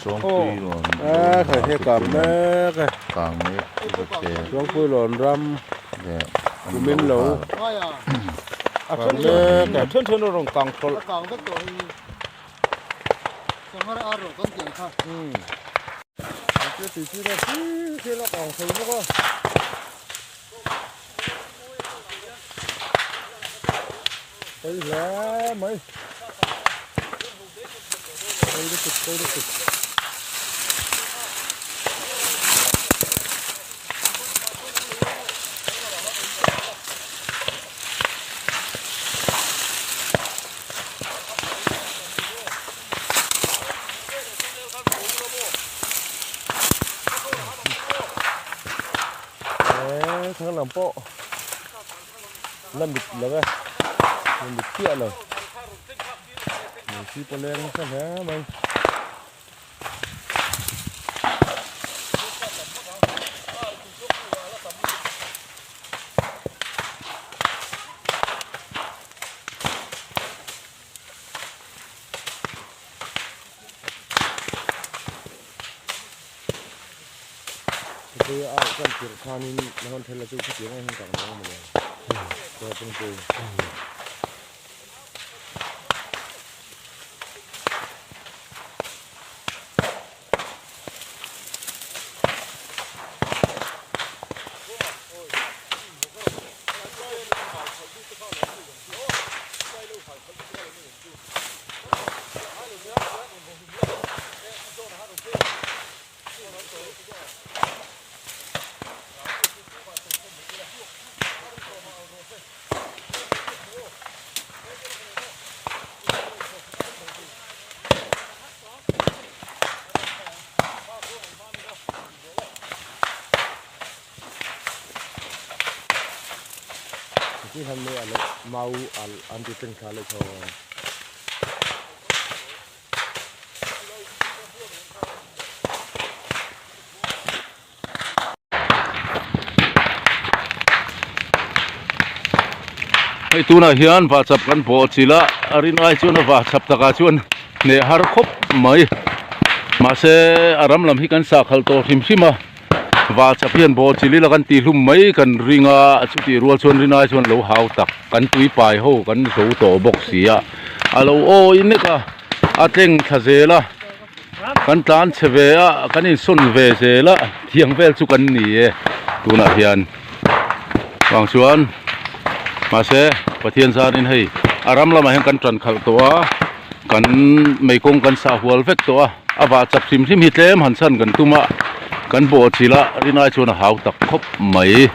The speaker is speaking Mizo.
Sawngpui lawn kang mek Sawngpui lawn ram leh kumin lo kang mek a then then a rawn kang tawlh Pawi hle mai. Pawi lutuk, pawi lutuk. Eee thang lam pawh la mit lo e la mit chiah lo mei si pawh leng nasa hle mai. Tui a au kan tirh khanin la hawn thel a chu khitiang ang hian kang lo maw le chaw pawngpui. Mau al an ti teng thla leh thawn. Hei tunah hian vahchap kan pawh chilh a, a rin ai chuan a vahchap takah chuan hneh har khawp mai. Mahse a ram lam hi kan sah khalh tawh hrim hrim a, vahchap hian bawh chilh ila kan tih hlum mai kan ring a, chutih rual chuan rin ai chuan lo hau tak kan tui pai ho kan zo tawh bawk si a, a lo awi nek a, a tleng thla zel a. Kan tlan chhe ve a, kan insawn ve zel a, thiang vel chu kan ni e tunah hian. Vang chuan mahse Pathian zanin hei a ram lamah hian kan tan khalh tawh a, kan meikawng kan sah hual vek tawh a, a vah chap hrim hrim hi tlem han chhan kan tum a, kan bawhchilh a, rinai chuan a hau tak khawp mai.